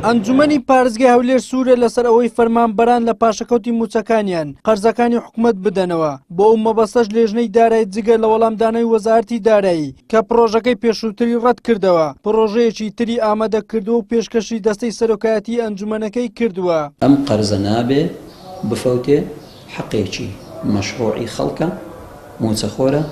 ئەنجومەنی پارێزگای هەولێر سوورە لەسەر ئەوەی فەرمانبەران لە پاشەکەوتی مووچەکانیان قەرزەکانی حکومەت بدەنەوە، بۆ ئەو مەبەستەش لێژنەی دارایی جگە لە وەڵامدانەوەی وەزارەتی دارایی کە پڕۆژەکەی پێشووتری ڕەتکردەوە، پڕۆژەیەکی تری ئامادە کردووە و پێشکەشی دەستەی سەرۆکایەتیی ئەنجومەنەکەی کردووە. ئەم قەرزە نابێ بفەوتێ، حەقێکی مەشڕوعی خەڵکە، مووچەخۆرە،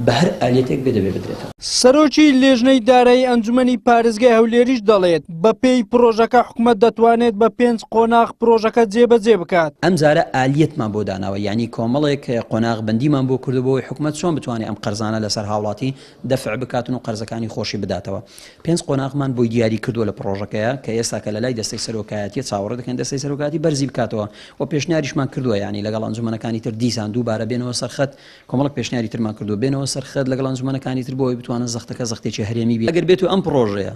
بە هەر ئالیەتێک بێ دەبێ بدرێتەوە. سەرۆکی لێژنەی دارایی ئەنجومەنی پارێزگای هەولێریش دەڵێت، بەپێی پڕۆژەکە حکومەت دەتوانێت بە پێنج قۆناغ پڕۆژەکە جێبەجێ بکات. ئەمجارە ئالیەتمان بۆ داناوە، یانی کۆمەڵێک قۆناغ بەندیمان بۆ کردووە بۆ ئەوەی حکومەت چۆن بتوانێت ئەم قەرزانە لەسەر هاوڵاتی دەفع بکاتن و قەرزەکانی خۆشی بداتەوە. پێنج قۆناغمان بۆی دیاری کردووە لە پڕۆژەکەیا کە ئێستا کە لەلای دەستەی سەرۆکایەتیە چاوەڕێ دەکەین دەستەی سەرۆکایەتی بەرزی بکاتەوە و پێشنیاریشمان کردووە یانی لەگەڵ ئەنجومەنەکانی تر دیسان دووبارە بێنەوە سەر خەت کۆمەڵک پێشنیاری ترمان کردووە بێنەوە سەر خەت لەگەڵ ئەنجومەنەکانی تر بۆ ئەوەی بتوانن زەختەکە زەختێکی هەرێمی بێ ئەگەر بێتو ئەم پڕۆژەیە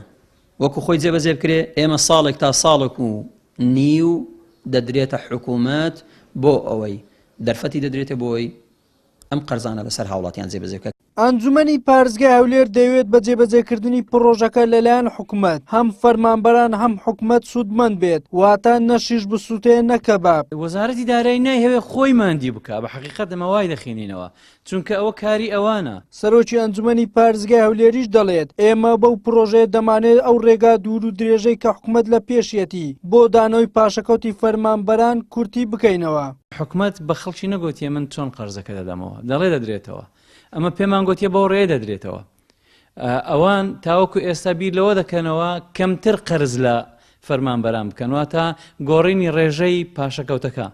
وەکو خۆی جێبەجێ بکرێ ئێمە ساڵێک تا ساڵێک و نیو دەدرێتە حکوومەت بۆ ئەوەی دەرفەتی دەدرێتە بۆی ئەم قەرزانە لەسەر هاوڵاتیان جێبەجێ بکات. ئەنجومەنی پارێزگای هەولێر دەیەوێت بە جێبەجێکردنی پڕۆژەکە لەلایەن حکومەت، هەم فەرمانبەران هەم حکومەت سوودمەند بێت، واتە نە شیش بسووتێ نە کەباب. وەزارەتی دارایی نایهەوێ خۆی ماندی بکا، بە حەقیقەت ئەمە وای دەخینینەوە، چونکە ئەوە کاری ئەوانە. سەرۆکی ئەنجومەنی پارێزگای هەولێریش دەڵێت، ئێمە بەو پڕۆژەیە دەمانەوێت ئەو رێگا دوور و درێژەی کە حکومەت لە پێشیەتی بۆ دانەوەی پاشەکەوتی فەرمانبەران کورتی بکەینەوە. حکومەت بە خەڵکی نەگۆتیە من چۆن قەرزەکە دەدەمەوە، دەڵێ دەدرێتەوە، ئەمە پێمان گۆتیە بەو ڕێیە دەدرێتەوە. ئەوان تاوەکو ئێستا بیر لەوە دەکەنەوە کەمتر قەرز لە فەرمانبەران بکەن، واتە گۆڕینی ڕێژەی پاشەکەوتەکە،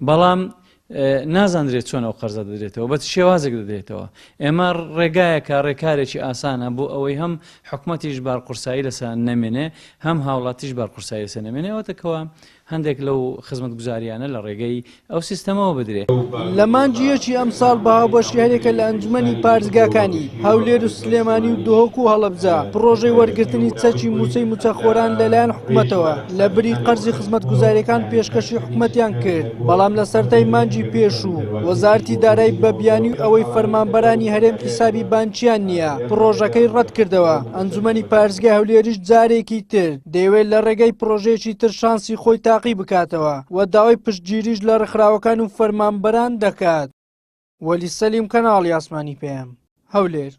بەڵام نازانرێت چۆن ئەو قەرزە دەدرێتەوە، بە چ شێوازێک دەدرێتەوە. ئێمە ڕێگایەکە ڕێکارێکی ئاسانە بۆ ئەوەی هەم حکومەتیش بارقورسایی لەسەر نەمێنێ، هەم هاوڵاتیش بارقورسایی لەسەر نەمێنێ، ئەوەتە کەوا هەندێک لەو خزمەتگوزارییانە لە ڕێگەی ئەو سیستەمەوە بدرێ. لە مانگی یەکی ئەمساڵ بە هاوبەشی هەریەکە لە ئەنجومەنی پارێزگاکانی هەولێر و سلێمانی و دهۆک و هەڵەبجە پڕۆژەی وەرگرتنی چەکی مووچەی مووچەخۆران لەلایەن حکومەتەوە لە بری قەرزی خزمەتگوزارییەکان پێشکەشی حکومەتیان کرد، بەڵام لە سەرەتای مانگی پێشوو وەزارەتی دارایی بە بیانووی ئەوەی فەرمانبەرانی هەرێم حیسابی بانکییان نییە پڕۆژەکەی ڕەتکردەوە، ئەنجومەنی پارێزگای هەولێریش جارێکی تر دەیەوێت لە ڕێگەی پڕۆژەیەکی تر شانسی خۆی تاقی بکاتەوە و داوای پشتگیریش لە ڕێکخراوەکان و فەرمانبەران دەکات. وەلی سەلیم کەناڵی ئاسمانی پەیام، هەولێر.